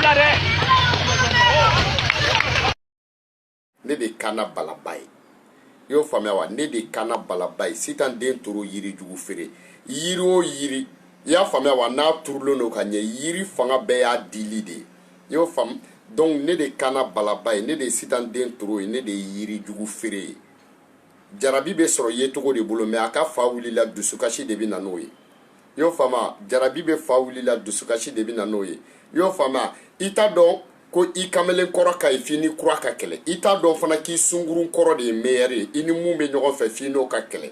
la dɛ. Ne de kana balaba ye, i y'o faamuya wa? Ne de kana balaba ye. Sitan den toro yirijugu feere, yiri o yiri, i y'a faamuya wa? N'a turulen don ka ɲɛ, yiri fanga bɛɛ y'a dili de ye, i y'o faamu? Donc ne de kana balaba ye, ne de ye sitan den toro ye, ne de ye yirijugu feere ye. Jarabi bɛ sɔrɔ yecogo de bolo, mais a ka fa wulila, dusukasi de bɛ na n'o ye, i y'o faamu? Jarabi bɛ fa wulila, dusukasi de bɛ na n'o ye, i y'o faamu? I t'a dɔn ko i kamalen kɔrɔ ka ɲi f'i ni kura ka kɛlɛ. I t'a dɔn fana k'i sunkurun kɔrɔ de ye meilleur ye. I ni mun bɛ ɲɔgɔn fɛ, f'i n'o ka kɛlɛ.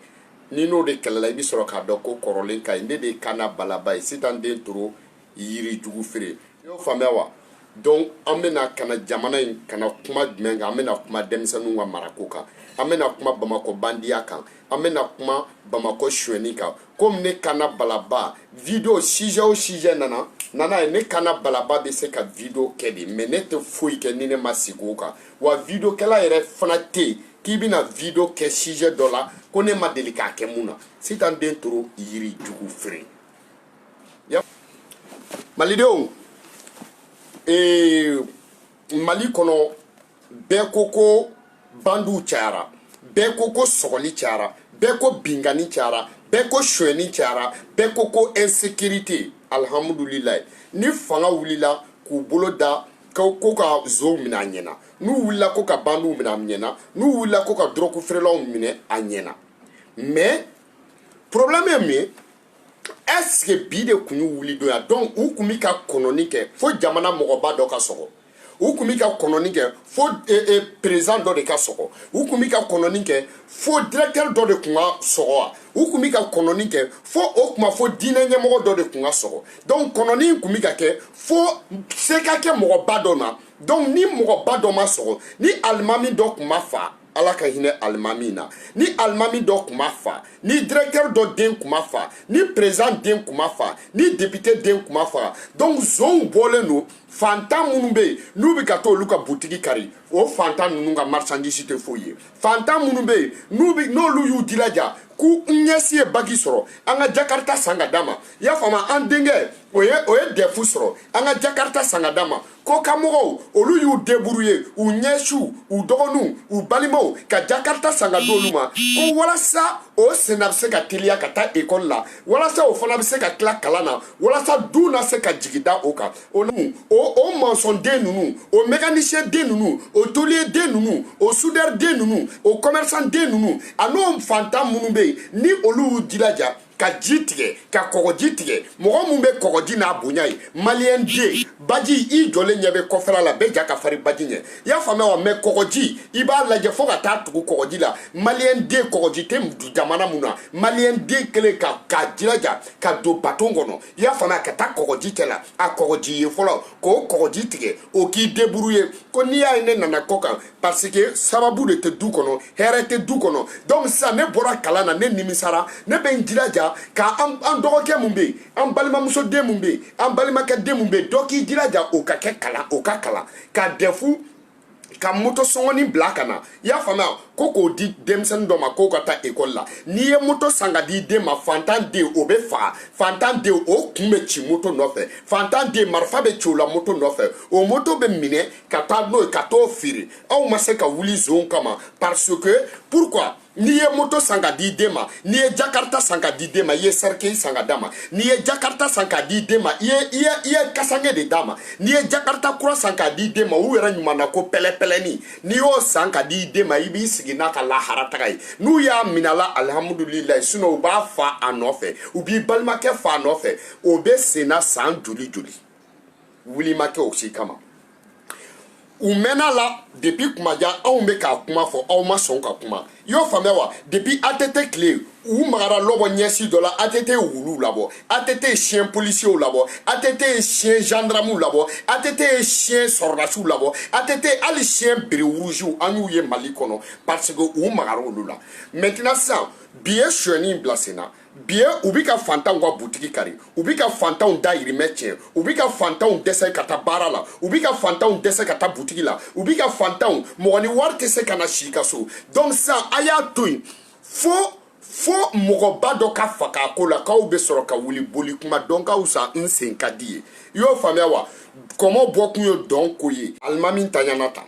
Ni n'o de kɛlɛla, i bɛ sɔrɔ k'a dɔn ko kɔrɔlen ka ɲi. Ne de ye kana balaba ye, sitan den toro yirijugu feere, i y'o faamuya wa? Donc an bɛna ka na jamana in ka na kuma jumɛn kan? An bɛna kuma denmisɛnninw ka marako kan, an bɛna kuma Bamakɔ bandiya kan, an bɛna kuma Bamakɔ suyɛnni kan. Komi ne kana balaba, vidéo sujet o sujet nana nana ye, ne kana balaba bɛ se ka vidéo kɛ de, mais ne tɛ foyi kɛ ni ne ma sigi o kan. Wa vidéo kɛla yɛrɛ fana tɛ yen k'i bɛna vidéo kɛ sujet dɔ la ko ne ma deli k'a kɛ mun na. Sitan den toro yiri jugu feere. Malidenw, Mali kɔnɔ, bɛɛ ko ko bandiw cayara, bɛɛ ko ko sɔgɔli cayara, bɛɛ ko binkani cayara, bɛɛ ko sonyɛni cayara, bɛɛ ko ko insécurité. Alihamudulilayi, ni fanga wulila k'u bolo da ko ka zonw minɛ, a ɲɛna. N'u wulila ko ka bandiw minɛ, a ɲɛna. N'u wulila ko ka dɔrɔgu feerelaw minɛ, a ɲɛna. Mais problème ye mun ye? Est ce que bi de kun y'u wuli don ya? Donc u kun bi ka kɔnɔni kɛ fo jamana mɔgɔba dɔ ka sɔgɔ, u kun bi ka kɔnɔni kɛ fo président dɔ de ka sɔgɔ, u kun bi ka kɔnɔni kɛ fo directeur dɔ de kun ka sɔgɔ wa, u kun bi ka kɔnɔni kɛ fo o kuma fo diinɛ ɲɛmɔgɔ dɔ de kun ka sɔgɔ. Donc kɔnɔni kun bi ka kɛ fo se ka kɛ mɔgɔba dɔ ma. Donc ni mɔgɔba dɔ ma sɔgɔ, ni alimami dɔ kun ma fa, Ala ka hinɛ alimami na, ni alimami dɔ kun ma fa, ni directeur dɔ den kun ma fa, ni président den kun ma fa, ni député den kun ma fa. Donc zonw bɔlen don. Fantan minnu bɛ yen, n'u bɛ ka t'olu ka butigi kari, o fantan ninnu ka marchandise tɛ foyi ye. Fantan minnu bɛ yen, n'u bɛ n'olu y'u jilaja k'u ɲɛsi ye bac sɔrɔ, an ka Jakarta san ka d'a ma, i y'a faamu? An denkɛ o ye DEF sɔrɔ, an ka Jakarta san ka d'a ma. Kɔkanmɔgɔw, olu y'u débrouiller, u ɲɛsiw, u dɔgɔninw, u balimaw, ka Jakarta san ka d'olu ma, ko walasa o senna bɛ se ka teliya ka taa ekɔli la, walasa o fana bɛ se ka tila kalan na, walasa du na se ka jigi da o kan. O maçon den ninnu, o mécanicien den ninnu, o tôlier den ninnu, o soudeur den ninnu, o commerçant den ninnu, a n'o fantan minnu bɛ yen, ni olu y'u jilaja ka ji tigɛ, ka kɔgɔji tigɛ, mɔgɔ mun bɛ kɔgɔji n'a bonya ye, maliyɛn den baji, i jɔlen ɲɛ bɛ kɔfɛla la, bɛɛ ja ka farin baji ɲɛ, i y'a faamuya wa? Mais kɔgɔji, i b'a lajɛ fo ka taa tugu kɔgɔji la. Maliyɛn den, kɔgɔji tɛ jamana mun na, maliyɛn den kelen ka jilaja ka don baton kɔnɔ, i y'a faamuya, ka taa kɔgɔji cɛ la, a kɔgɔji ye fɔlɔ k'o kɔgɔji tigɛ, o k'i débrouiller ko n'i y'a ye ne nana kɔ kan, parce que sababu de tɛ du kɔnɔ, hɛrɛ tɛ du kɔnɔ. Donc sisan ne bɔra kalan na, ne nimisara, ne bɛ n jilaja ka an dɔgɔkɛ mun bɛ yen, an balimamuso den mun bɛ yen, an balimakɛ den mun bɛ yen, dɔ k'i jilaja o ka kɛ kalan, o ka kalan ka DEF, ka moto sɔngɔnin bila ka na, i y'a faamuya, ko k'o di denmisɛnnin dɔ ma k'o ka taa ekɔli la. N'i ye moto san ka di den ma, fantan den, o bɛ faga. Fantan den, o kun bɛ ci moto nɔfɛ. Fantan den, marifa bɛ ci o la moto nɔfɛ. O moto bɛ minɛ ka taa n'o ye ka t'o feere. Aw ma se ka wuli zon kama, parce que pourquoi? N'i ye moto san ka di den ma, n'i ye Jakarta san ka di den ma, i ye cercueil san ka d'a ma. N'i ye Jakarta san ka di den ma, i ye kasange de d'a ma. N'i ye Jakarta kura san ka di den ma, u yɛrɛ ɲuman na ko pɛlɛpɛlɛni, n'i y'o san ka di den ma, i b'i sigi n'a ka lahara taga ye. N'u y'a minɛ a la, alihamudulilayi. Sinon u b'a fa a nɔfɛ, u b'i balimakɛ fa a nɔfɛ. O bɛ senna san joli joli, wuli ma kɛ o si kama. U mɛnna la depuis kumajan, anw bɛ k'a kuma fɔ, aw ma sɔn ka kuma, i y'o faamuya wa? Depuis ATT tile, u magara lɔbɔ ɲɛsi dɔ la, ATT ye wuluw labɔ, ATT ye chien policiers labɔ, ATT ye chien gendarmes labɔ, ATT ye chien sɔrɔdasiw labɔ, ATT hali chien béret rouge, an y'u ye Mali kɔnɔ, parce que u magara olu la. Maintenant sisan bi ye sonyɛni bila sen na. Bi ye u bi ka fantanw ka butigi kari, u bi ka fantanw dayirimɛ tiɲɛ, u bi ka fantanw dɛsɛ ka taa baara la, u bi ka fantanw dɛsɛ ka taa butigi la, u bi ka fantanw mɔgɔ ni wari tɛ se ka na si ka so. Donc sisan a y'a to yen fo Fo mɔgɔba dɔ ka faga a ko la k'aw bɛ sɔrɔ ka wuli. Boli kuma dɔn ka fisa n sen ka di ye. I y'o faamuya wa? Kɔmɔ bɔ kun ye dɔn ko ye. Alimami tanyana tan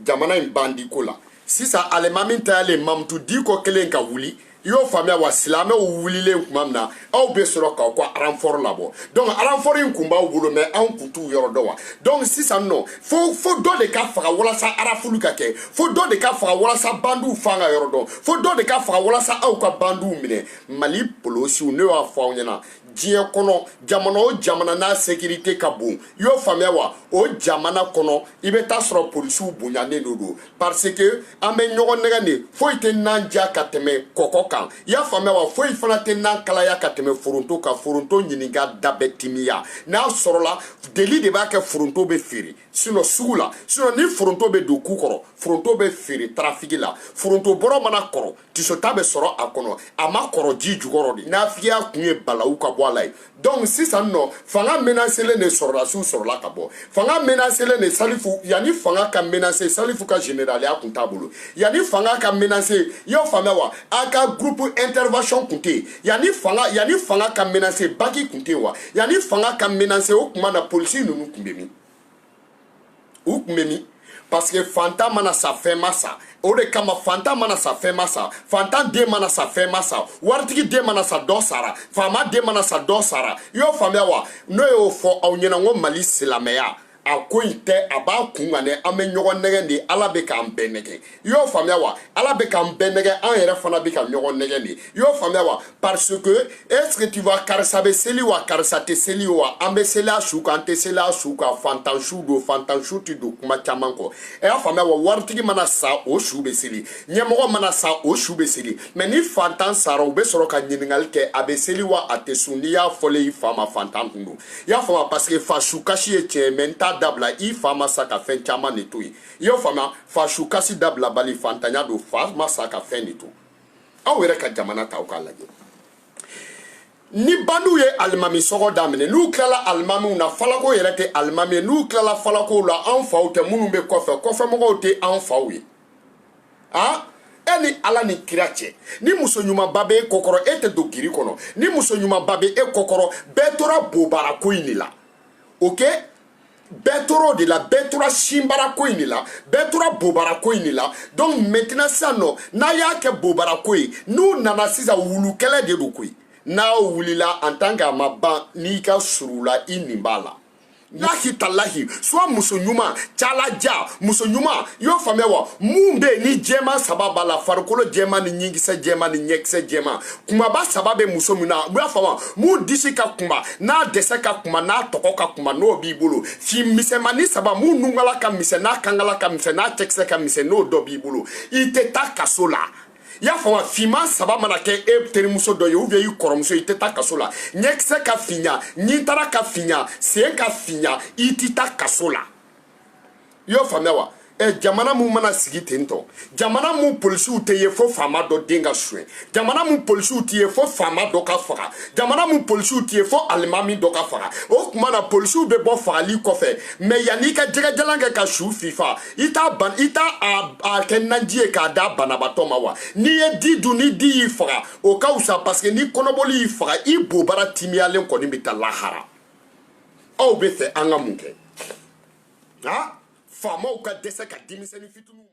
jamana in bandi ko la sisan, alimami tayalen Mamutu Diko kelen ka wuli. I y'o faamuya wa? Silamɛw wulilen tuma min na, aw bɛ sɔrɔ k'aw ka renfort labɔ. Donc renfort in kun b'aw bolo, mais anw kun t'u yɔrɔ dɔn wa? Donc sisan nɔ, fo dɔ de ka faga walasa rafle ka kɛ, fo dɔ de ka faga walasa bandiw fan ka yɔrɔ dɔn, fo dɔ de ka faga walasa aw ka bandiw minɛ. Mali polosiw, ne y'a fɔ aw ɲɛna, diɲɛ kɔnɔ, jamana o jamana n'a sécurité ka bon, i y'o faamuya wa, o jamana kɔnɔ, i bɛ taa sɔrɔ polisiw bonyanen de don, parce que an bɛ ɲɔgɔn nɛgɛ de. Foyi tɛ nan diya ka tɛmɛ kɔkɔ kan, i y'a faamuya wa? Foyi fana tɛ nan kalaya ka tɛmɛ foronto kan. Foronto ɲininka da bɛ timiya n'a sɔrɔla deli de b'a kɛ. Foronto bɛ feere sinon sugu la, sinon ni foronto bɛ don ku kɔrɔ, foronto bɛ feere trafic la. Foronto bɔrɔ mana kɔrɔ, tisota bɛ sɔrɔ a kɔnɔ, a ma kɔrɔ ji jukɔrɔ de. Nafigiya kun ye balawu ka bɔ a la ye. Donc sisan nɔ, fanga menacelen de, sɔrɔdasiw sɔrɔla ka bɔ. Fanga menacelen de, Salifu, yanni fanga ka menacer, Salifu ka généraliya kun t'a bolo. Yanni fanga ka menacer, i y'o faamuya wa, a ka groupe intervention kun tɛ yen. Yanni fanga ka menacer, BAC kun tɛ yen wa? Yanni fanga ka menacer, o tuma na polisi ninnu kun bɛ min? U kun bɛ min? Parce que fantan mana sa, fɛn ma sa. O de kama fantan mana sa, fɛn ma sa. Fantan den mana sa, fɛn ma sa. Waritigi den mana sa, dɔ sara. Faama den mana sa, dɔ sara. I y'o faamuya wa? N'o y'o fɔ aw ɲɛna, n ko Mali silamɛya a ko in tɛ, a b'a kun kan dɛ. An bɛ ɲɔgɔn nɛgɛn de. Ala bɛ k'an bɛɛ nɛgɛn, i y'o faamuya wa? Ala bɛ k'an bɛɛ nɛgɛn, an yɛrɛ fana bɛ ka ɲɔgɔn nɛgɛn de, i y'o faamuya wa? Parce que est ce que tu vois, karisa bɛ seli wa, karisa tɛ seli wa? An bɛ seli a su kan, an tɛ seli a su kan. Fantan su don, fantan su tɛ don kuma caman kɔ. Ɛ y'a faamuya wa? Waritigi mana sa, o su bɛ seli. Ɲɛmɔgɔ mana sa, o su bɛ seli. Mais ni fantan sara, u bɛ sɔrɔ ka ɲininkali kɛ: a bɛ seli wa, a tɛ sun? N'i y'a fɔlen i fa ma, fantan kun don, i y'a faamuya? Parce que fa su kasi ye tiɲɛ ye, mais n t'a dabila. I fa ma sa ka fɛn caman de to yen, i y'o faamuya? Fa su kasi dabila bali, fantanya don. Fa ma sa ka fɛn de to. Aw yɛrɛ ka jamana ta, aw k'a lajɛ. Ni bandiw ye alimami sɔgɔ daminɛ, n'u tilala alimamiw na, falako yɛrɛ tɛ alimami ye. N'u tilala falakow la, an faw tɛ minnu bɛ kɔfɛ, kɔfɛmɔgɔw tɛ an faw ye. Ah, e ni Ala ni kira cɛ, ni muso ɲumanba bɛ e kɔkɔrɔ, e tɛ don giri kɔnɔ. Ni muso ɲumanba bɛ e kɔkɔrɔ, bɛɛ tora bobara ko in de la. Ok, bɛɛ tora o de la, bɛɛ tora sinbara ko in de la, bɛɛ tora bobara ko in de la. Donc maintenant sisan nɔ, n'a y'a kɛ bobara ko ye, n'u nana sisan, wulukɛlɛ de don koyi. N'a wulila en tant que a ma ban, n'i ka surun la, i nin b'a la. Lahi talahi, soit muso ɲuman calaja, muso ɲuman, i y'o faamuya wa? Mun bɛ yen ni jɛman saba b'a la, farikolo jɛman ni ɲinkisɛ jɛman ni ɲɛkisɛ jɛman, kumaba saba bɛ muso min na, u y'a faamu, mun disi ka kunba, n'a dɛsɛ ka kunba, n'a tɔgɔ ka kunba, n'o b'i bolo, fin misɛnmanin saba, mun nunkala ka misɛn, n'a kankala ka misɛn, n'a cɛkisɛ ka misɛn, n'o dɔ b'i bolo, i tɛ taa kaso la. I y'a faamu? Finman saba mana kɛ e terimuso dɔ ye ou bien i kɔrɔmuso, i tɛ taa kaso la. Ɲɛkisɛ ka finya, ɲintara ka finya, sen ka finya, i ti taa kaso la. I y'o faamuya wa? Ɛ, jamana mun mana sigi ten tɔ, jamana mun polisiw tɛ ye fo faama dɔ den ka suɲɛ, jamana mun polisiw tɛ ye fo faama dɔ ka faga, jamana mun polisiw tɛ ye fo alimami dɔ ka faga, o tuma na polisiw bɛ bɔ fagali kɔfɛ. Mais yanni i ka jɛgɛjalan kɛ ka su fifa, i t'a ban, i t'a a kɛ naji ye k'a d'a banabaatɔ ma wa? N'i ye di dun, ni di y'i faga, o ka fisa, parce que ni kɔnɔboli y'i faga, i bobara timiyalen kɔni bɛ taa lahara. Aw bɛ fɛ an ka mun kɛ? Han, faamaw ka dɛsɛ ka denmisɛnnin fitininw